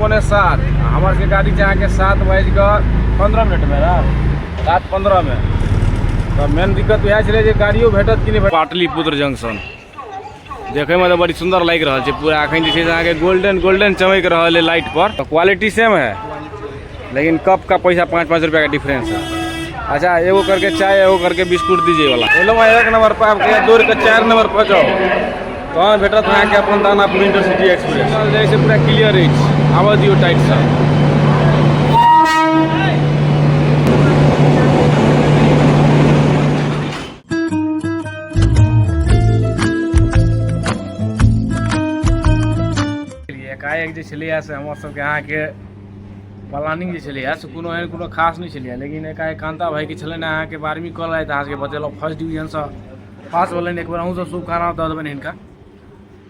6:45। हमर सबके गाड़ी छै अहाँके 7:15 ने, 7:15 में। तऽ मेन दिक्कत इएह छलै जे गाड़ियो भेटत कि नहि। पाटलिपुत्र जंक्शन देखैमे तऽ बड़ी सुन्दर लागि रहल छै पूरा। एखन जे छै से अहाँके गोल्डन गोल्डन चमकि रहल है लाइट पर। तऽ क्वालिटी सेम है, लेकिन कप का पैसा 5-5 रुपया का डिफरेंस है। अच्छा, एगो करके चाय, एगो करके बिस्कुट दीजिए वाला। एलहुँ 1 नंबर पर, आब दौड़ के 4 नंबर पर जाउ तहन भेटत अहाँके अपन दानापुर इंटरसिटी एक्सप्रेस। जाइ छै पूरा क्लियर अछि, आबऽ दियौ टाइटसँ। एकाएक जे छलैए से हमर सबके अहाँके प्लानिंग जे छलैए से कोनो एहन कोनो खास नहि छलैए, लेकिन एकाएक कान्ता भाइके छलनि अहाँके 12वीं कऽ लेलथि। अहाँ सबके बतेलहुँ फर्स्ट डिवीजनसँ पास भेलनि, एक बेर अहूँ सब शुभकामना दऽ देबनि हिनका।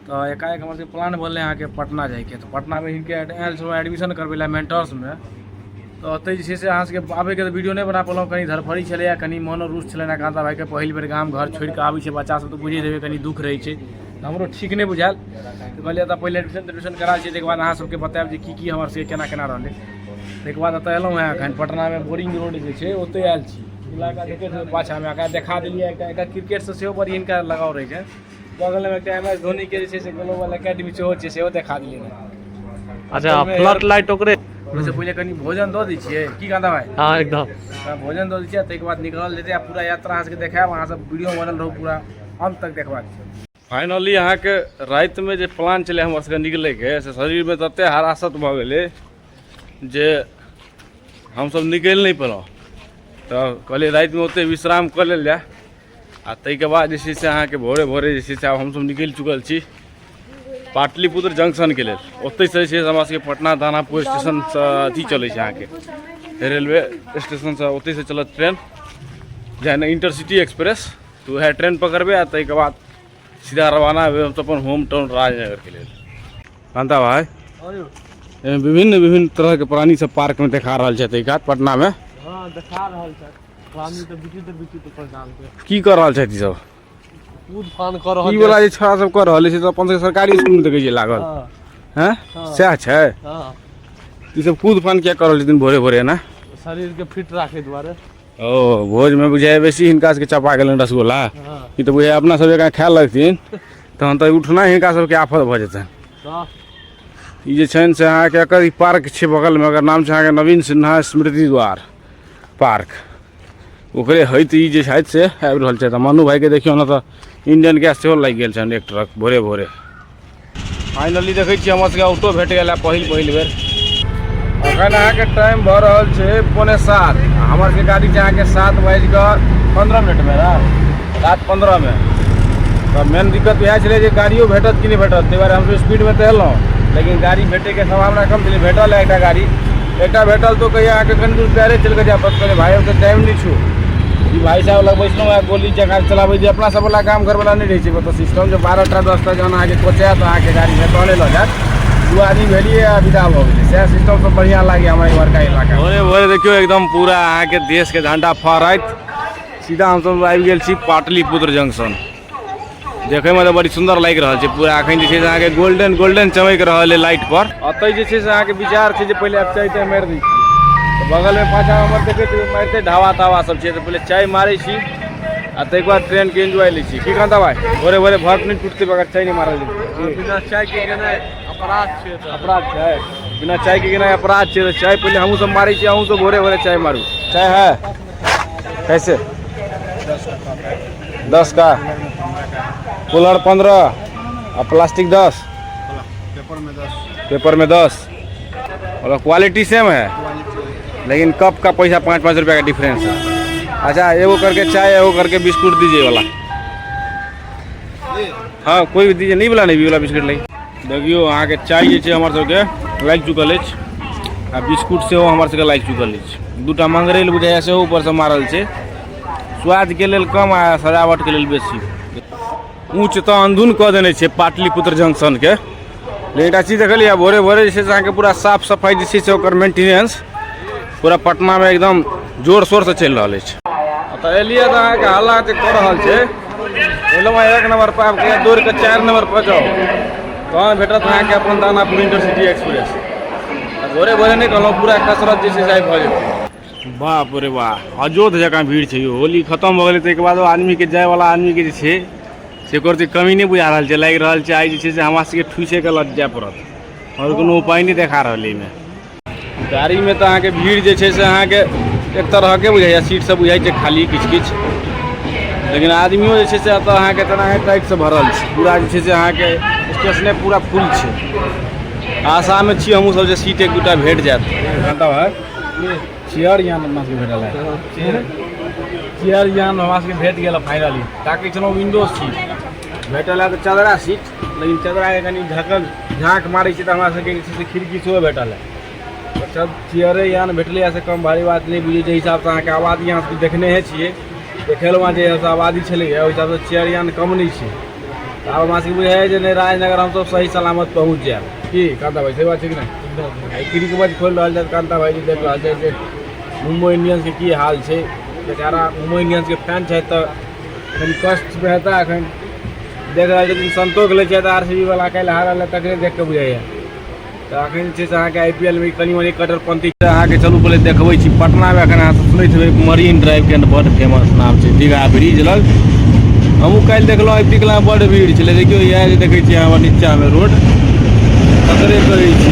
तऽ एकाएक हमर सबके प्लान बनलै अहाँके पटना जाइके। तऽ पटनामे हिनके आयल छलहुँ एडमिशन करबै लए मेंटर्समे। तऽ ओतहि जे छै से अहाँ सबके आबैके तऽ वीडियो नहि बना पौलहुँ, कनि धड़फड़ी छलैए, कनि मोनो रुष्ट छलनि। कान्ता भाइके पहिल बेर गाम घर छोड़िकऽ आबै छै बच्चा सब, तऽ बुझैत हेबै कनि दुःख रहै छै। हमरो ठीक नहि बुझायल, तऽ कहलियै तऽ पहिले एडमिशन तेडमिशन करा छै, ताहिके बाद अहाँ सबके बतायब जे की की हमर सबके केना केना रहलै। ताहिके बाद एतऽ एलहुँ हेँ, एखन पटनामे बोरिंग रोड जे छै ओतहि आयल छी। इलाका देखैत हेबै पाछाँमे, एकरा देखा देलियै। एकटा एकटा क्रिकेटसँ सेहो बड़ी हिनका लगाव रहै छनि। बगलमे एकटा एम एस धोनीके जे छै से ग्लोबल एकेडमी सेहो छै, सेहो देखा देलियै। अच्छा, फ्लड लाइट ओकरे। ओहिसँ पहिले कनि भोजन दऽ दै छियै की कान्ता भाइ? हँ, एकदम। भोजन दऽ दै छियै, ताहिके बाद निकलल जेतै आ पूरा यात्रा अहाँ सबके देखायब। अहाँ सब वीडियो बनल रहू, पूरा अंत तक देखबाक छै। फाइनली अहाँके रातिमे जे प्लान छलै हमर सबके निकलैके, से शरीरमे तते हरासत भऽ गेलै जे हमसब निकलि नहि पेलहुँ। तऽ कहलियै रातिमे ओते विश्राम कऽ लेल जाय आ ताहिके बाद जे छै से अहाँके भोरे भोरे जे छै से आब हमसब निकलि चुकल छी पाटलिपुत्र जंक्शनके लेल। ओतहिसँ जे छै से हमरा सबके पटना दानापुर स्टेशनसँ अथी चलै छै अहाँके रेलवे स्टेशनसँ, ओतहिसँ चलत ट्रेन जेना इंटरसिटी एक्सप्रेस। तऽ वएह ट्रेन पकड़बै आ ताहिके बाद सीधा रवाना हेबै हमसब अपन होम टाउन राजनगरके लेल। कान्ता भाइ, एहिमे विभिन्न विभिन्न तरहके प्राणी सब पार्कमे देखा रहल छथि एहि कात पटनामे। हँ, देखा रहल छथि प्राणी तऽ विचित्र विचित्र प्रकारके। की कऽ रहल छथि ई सब? कूद फान कऽ रहल। ई वाला जे छोड़ा सब कऽ रहल छै, तऽ अपन सबके सरकारी स्कूल मे देखै छियै लागल। हँ। हैं, सएह छै। हँ। ई सब कूद फान किया कऽ रहल छथिन भोरे भोरे ना? शरीर के फिट राखे दुआरे। ओ भोजमे बुझाइ बेसी हिनका सबके चपा गेलनि रसगुल्ला। हँ। ई तऽ बुझाइ अपना सब जकाँ खाए लगथिन तहन तऽ उठना हिनका सबके आफत भऽ जेतनि। तऽ ई जे छनि से अहाँके एकर ई पार्क छै बगलमे, एकर नाम छै अहाँके नवीन सिन्हा स्मृति द्वार पार्क। ओकरे होइत ई जे छथि से आबि रहल छथि। मनु भाइके देखियौ ने तऽ इंडियन गैस सेहो लागि गेल छनि एक ट्रक भोरे भोरे। फाइनली देखै छियै हमर सबके ऑटो भेट गेल है पहिल पहिल बेर। अखन अहाँके टाइम भऽ रहल छै 6:45। हमर सबके गाड़ी छै अहाँके 7:15 में ने, 7:15 में। तऽ मेन दिक्कत इएह छलै जे गाड़ियो भेटत कि नहि भेटत। ताहि दुआरे हमसब स्पीडमे तऽ एलहुँ, लेकिन गाड़ी भेटैके सम्भावना कम छलै। भेटल है एकटा गाड़ी, एकटा भेटल तो कहिया अहाँके कनि दूर पैरे चलि कऽ जाय पड़त। कहलियै भाइ ओते टाइम नहि छौ। ई भाइ साहब लग बैसलहुँ आ गोली जकाँ चलाबै जे अपना सबवला गाम घरवला नहि रहै छै ओतऽ सिस्टम जे 12टा 10टा जहन अहाँके कोचायत अहाँके गाड़ीमे तहने लऽ जायत। 2 आदमी भेलियै आ विदा भऽ गेलै। सएह सिस्टम सब बढ़िआँ लागैए हमरा इम्हरका इलाका। भोरे भोरे देखियौ एकदम पूरा अहाँके देशके झण्डा फहराइत सीधा हमसब आबि गेल छी पाटलिपुत्र जंक्शन। देखैमे तऽ बड़ी सुन्दर लागि रहल छै पूरा। एखन जे छै से अहाँके गोल्डन गोल्डन चमकि रहल है लाइट पर। ओतहि जे छै से अहाँके विचार छै जे पहिले आब चाय ताय मारि दै छी। तऽ बगलमे पाछाँ हमर देखैत हेबै मारिते ढाबा ताबा सब छै, तऽ पहिले चाय मारै छी आ ताहिके बाद ट्रेनके एन्जॉय लै छी। की कहता भाइ, भोरे भोरे भर नहि टूटतै बगैर चाय नहि मारल जेतै? बिना चाय के गेनाइ अपराध छै। अपराध छै, बिना चाय के गेनाइ अपराध छै। तऽ चाय पहिले हमहूँ सब मारै छी, अहूँ सब भोरे भोरे चाय मारू। चाय है कैसे? 10 का कुल्हड़ 15 और प्लास्टिक 10, पेपर में 10, पेपर में 10। और क्वालिटी सेम है, लेकिन कप का पैसा 5-5 रुपया का डिफरेंस है। अच्छा, एगो करके चाय, एगो करके बिस्कुट दीजिए वाला। हाँ, कोई भी दीजिए। नहीं वाला नहीं, वाला बिस्कुट नहीं। देखियो अहाँके चाय जे छै हमर सबके लागि चुकल अछि आ बिस्कुट सेहो हमर सबके लागि चुकल अछि। दूटा मंगरैल बुझाइए सेहो ऊपरसँ मारल छै। स्वादके लेल कम आ सजावटके लेल बेसी। ऊँच तऽ अंधुन कऽ देने छै पाटलिपुत्र जंक्शनके, लेकिन एकटा चीज देखलियै भोरे भोरे जे छै से अहाँके पूरा साफ सफाइ जे छै से ओकर मेंटेनेंस पूरा पटनामे एकदम जोर शोरसँ चलि रहल अछि। तऽ एलियै तऽ अहाँके हल्ला जे कऽ रहल छै। एलहुँ हँ 1 नंबर पर, आब दौड़ कऽ 4 नंबर पर जाउ तहन भेटत अहाँके अपन दानापुर इंटरसिटी एक्सप्रेस। भोरे भोरे नहि कहलहुँ, पूरा कसरत जे छै से आइ भऽ जेतै। बाप रे बाप, अजोध जकाँ भीड़ छै यौ। होली खतम भऽ गेलै ताहिके बाद आदमीके जायवला आदमीके जे छै से एकर तऽ कमी नहि बुझा रहल छै। लागि रहल छै आइ जे छै से हमरा सबके ठुसिके लऽ जाय पड़त, आओर कोनो उपाय नहि देखा रहल एहिमे। गाड़ीमे तऽ अहाँके भीड़ जे छै से अहाँके एक तरहके बुझाइए, सीट सब बुझाइ छै खाली किछु किछु, लेकिन आदमियो जे छै से एतऽ अहाँके तेनाहे टाइटसँ भरल छै। पूरा जे छै से अहाँके स्टेशने पूरा फुल छै। आशामे छी हमहूँ सब जे सीट एक दूटा भेट जायत। चेयर यान अपना सबके भेटल है, चेयर यान हमरा सबके भेट गेल फाइनली। ताकै छलहुँ विंडो सीट, भेटल है तऽ चदरा सीट, लेकिन चदराके कनि झकल झाँक मारै छै तऽ हमरा सबके जे छै से खिड़की सेहो भेटल है। तऽ सब चेयरे यान भेटलै से कम भारी बात नहि बुझै। जे हिसाबसँ अहाँके आबादी अहाँ सबके देखने छियै, देखेलहुँ हँ जे हिसाबसँ आबादी छलैए ओहि हिसाबसँ चेयर यान कम नहि छै। तऽ आब हमरा सबके बुझाइए जे नहि, राजनगर हमसब सही सलामत पहुँच जायब। की कांता भाई, सही बात छै कि नहि? आइ क्रिकबज खोलि रहल छथि कांता भाई जी, देख रहल छै जे मुम्बई इंडियंसके की हाल छै। बेचारा मुम्बई इंडियंसके फैन छथि तऽ कनि कष्टमे हेता। एखन देख रहल छथिन, संतोष लै छथि। आर सी बी वाला काल्हि हारल है तकरे देख कऽ बुझाइए। तऽ एखन जे छै से अहाँके I P L मे कनि मनि कट्टरपंथी अहाँके। चलू पहिले देखबै छी पटनामे। एखन अहाँ सब सुनैत हेबै मरीन ड्राइवके बड्ड फेमस नाम छै, दीघा ब्रिज लग। हमहूँ काल्हि देखलहुँ, आबि निकलहुँ, बड्ड भीड़ छलै। देखियौ, इएह जे देखै छियै हमर नीचाँमे रोड, तकरे कहै छी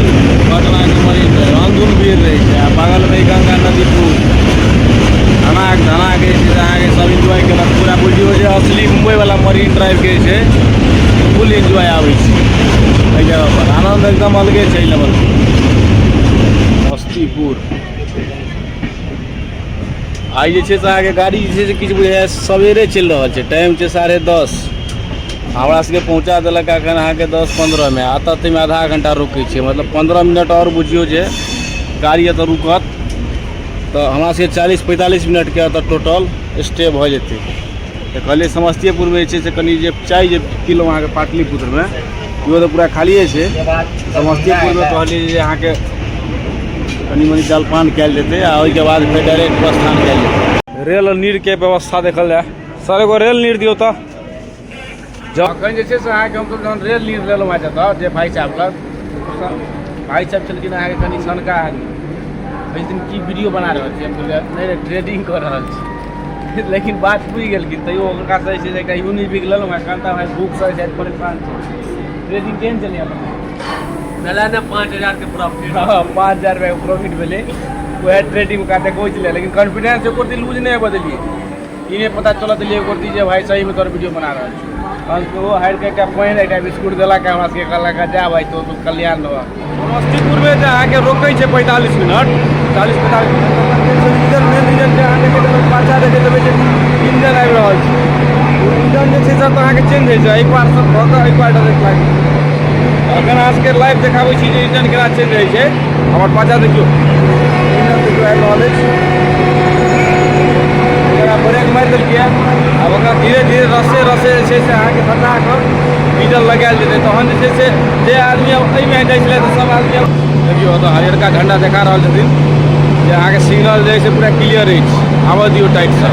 पटनाके मरीन ड्राइव। अंधुन भीड़ रहै छै आ बगलमे गंगा नदी पुल, धनाक धनाक जे छै से अहाँके सब एन्जॉय केलक पूरा। बुझियौ जे असली मुम्बईवला मरीन ड्राइवके जे छै फुल एन्जॉय आबै छै एहि जगहपर, आनन्द एकदम अलगे छै एहि लेवलके। समस्तीपुर आइ जे छै से अहाँके गाड़ी जे छै से किछु बुझाइए सवेरे चलि रहल छै। टाइम छै 10:30, हमरा सबके पहुँचा देलक एखन अहाँके 10:15मे। आ एतऽ ताहिमे आधा घण्टा रुकै छै, मतलब 15 मिनट आओर बुझियौ जे गाड़ी एतऽ रुकत तऽ हमरा सबके 40-45 मिनटके एतऽ टोटल स्टे भऽ जेतै। तऽ कहलियै समस्तीपुरमे जे छै से कनि जे चाय जे पीलहुँ अहाँके पाटलिपुत्रमे, इहो तऽ पूरा खालिए छै। समस्तीपुरमे कहलियै जे अहाँके कनि मनि जलपान कयल जेतै आ ओहिके बाद फेर डायरेक्ट प्रस्थान कयल जेतै। रेल नीरके व्यवस्था देखल जाय। सर, एगो रेल नीर दियौ। तऽ जखन जे छै से अहाँके हमसभ जहन रेल नीर लेलहुँ हँ जतऽ जे भाइ साहब लग, भाइ साहब छलखिन अहाँके कनि सनका आदमी, कहै छथिन की वीडियो बना रहल छी? हम कहलियै नहि नहि, ट्रेडिंग कऽ रहल छी। लेकिन बात बुझि गेलखिन। तैयो हुनकासँ जे छै से एकटा यूनिबिक लेलहुँ हँ। कांता भाइ भूखसँ शायद परेशान छै। ट्रेडिंग केहन चलैए अपन? भेलै ने 5000 के प्रॉफिट। हँ, 5000 रुपैआके प्रॉफिट भेलै उएह ट्रेडिंग हुनका देखबै छलै। लेकिन कॉन्फिडेंस एको दिन लूज नहि हेबऽ देलियै, ई नहि पता चलऽ देलियै एको दिन जे भाइ सहीमे तोहर वीडियो बना रहल छी। तहन ओ हारि कऽ एकटा पानि, एकटा बिस्कुट देलक हमरा सबके, कहलक जा भाइ तो तू कल्याण रह। समस्तीपुरमे जे अहाँके रोकै छै 45 मिनट, 40-45 मिनट, रीजन मेन रीजन छै अहाँ देखैत हेबै, पाछा देखैत हेबै जे इंजन आबि रहल छै। ओ इंजन जे छै से तऽ अहाँके चेंज होइ छै, एहि पारसँ भऽ कऽ एहि पार डायरेक्ट लागि। अखन अहाँ सबके लाइव देखाबै छी जे इंजन केना चेंज होइ छै। हमर पाछा देखियौ, इंजन देखियौ आबि रहल अछि। एकरा ब्रेक मारि देलकै, आब ओकरा धीरे धीरे रसे रसे जे छै से अहाँके सटा कऽ डीजल लगायल जेतै। तहन जे छै से जे आदमी आब एहिमे जाइ छलै तऽ सब आदमी आब देखियौ ओतऽ हरियरका झंडा देखा रहल छथिन जे अहाँके सिग्नल जे छै से पूरा क्लियर अछि, आबऽ दियौ टाइटसँ।